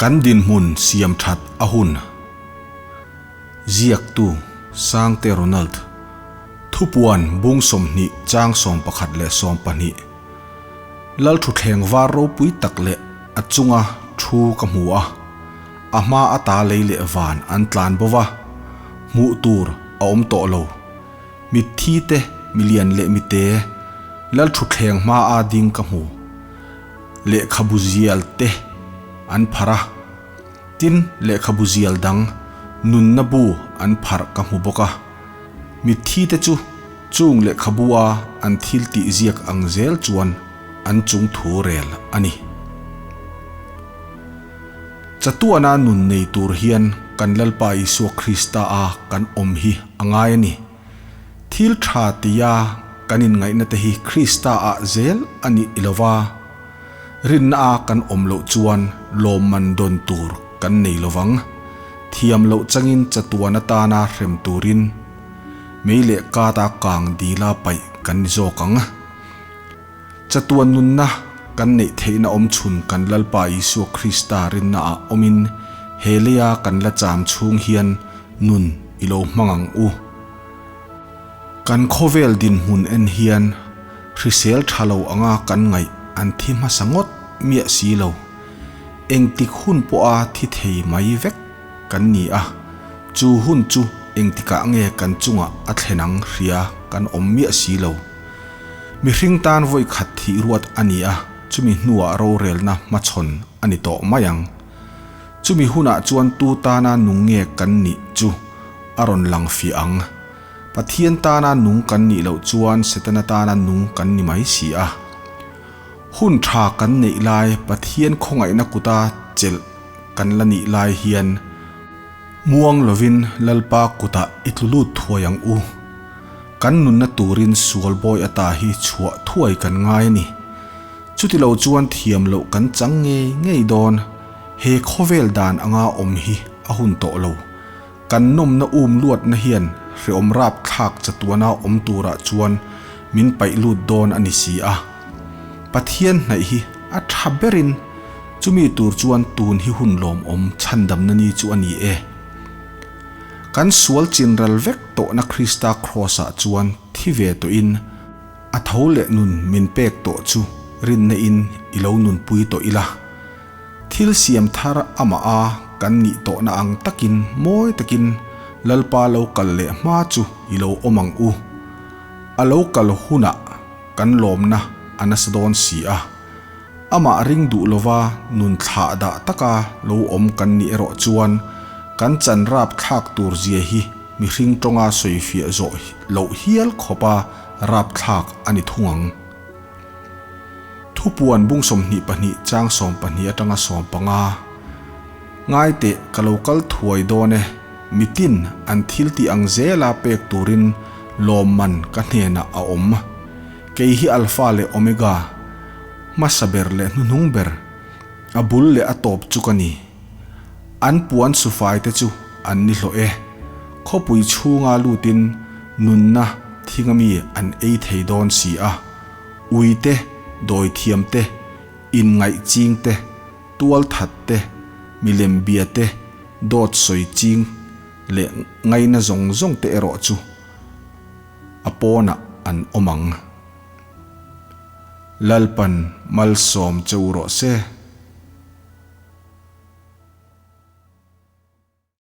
Kan dinhmun siam that a hun. Ziaktu, Sangte Ronald. Thupuan bung 20 chang 11 leh 12. Lalthuthleng var ropui tak leh a chunga thu ka hmu a, a hma ata lei leh van an tlan bo va, hmuh tur a awm tawh lo. Mitthi te, milian leh mite, Lalthuthleng hma a ding ka hmu. Lehkhabu zial te an pharh a, tin lehkhabu zial dang nunna bu an pharh ka hmu bawk a. Mitthi te chu chung lehkhabu a an thil tih ziak ang zel chuan an chung thu rel a ni. Chatuana nun nei tur hian kan Lalpa Isua Krista a kan awm hi a ngai a ni. Thil tha tia kan inngaihna te hi Krista ah zel a nih i lova, rinna a kan awm loh chuan lawmman dawn tur kan nei lovang. Thiam loh changin chatuan atana hrem turin mei leh kata kang dila paih kan ni zawk ang. Chatuan nunna kan neih theihna awm chhun kan Lalpa Isua Krista rinna ah awmin he leia kan la cham chhung hian nun i lo hmang ang u. Kan khawvel dinhmun en hian hrisel tha lo anga kan ngaih an thi hmasa ngawt miah si lo. Engtik hun pawha thi thei mai vek kan ni a, chu hun chu engtikah nge kan chungah a thlen ang hria kan awm miah si lo. Mihring tan vawi khat thih ruat a ni a, chumi hnuah rorelna hmachhawn a ni tawh mai ang. Chumi hunah chuan tu tana nung nge kan nih chu a rawn lang fiah ang. Pathian tana nung kan nih loh chuan Setana tana nung kan ni mai si a. Hun tha kan neih lai Pathian khawngaihna kuta chelh kan la nih lai hian muang lovin Lalpa kutah i tlu lut thuai ang u. Kan nunna turin sual bawi ata hi chhuah thuai kan ngai a ni. Chuti lo chuan thiam loh kan chang ngei ngei dawn. He khawvel dan anga awm hi a hun tawh lo. Kan nawmna um luatna hian hreawm rap thlak chatuana awm turah chuan min paih lut dawn a ni si a. Pathian hnaih hi a tha berin chumi tur chuan tun hi hun lawmawm chhandamna ni chu a ni e. Kan sual chinral vek tawhna Krista Kraws-ah chuan thi ve tawhin a tho leh nun min pek tawh chu rinna in i lo nunpui tawh ila. Thil siam thar amah a kan nih tawhna ang takin mawi takin Lalpa lo kal leh hma chu i lo awm ang u. A lo kal hunah kan lawmna a nasa dawn si a. Amah ring duh lova nun thlah dah taka lo awm kan nih erawh chuan kan chan rap thlak tur zia hi mihring tawnga sawifiah zawh loh hial khawpa rap thlak a ni thung ang. Thupuan bung 22 chang 12 atanga 15 Ngai teh ka lo kal thuai dawn e, mitin an thil tih ang zela pek turin lawmman ka hnenah a awm. Kei hi Alpha leh Omega, hmasa ber leh hnuhnung ber, a bul leh a tawp chu ka ni. An puan sufai te chu an ni hlawh e. Khawpui chhunga lutin nunna thinga mi an ei thei dawn si a, ui te, dawithiam te, inngaih ching te, tualthat te, milem bia te, dawt sawi ching leh ngaina zawng zawng te erawh chu a pawnah an awm ang. Lalpan malsawm che u rawh se.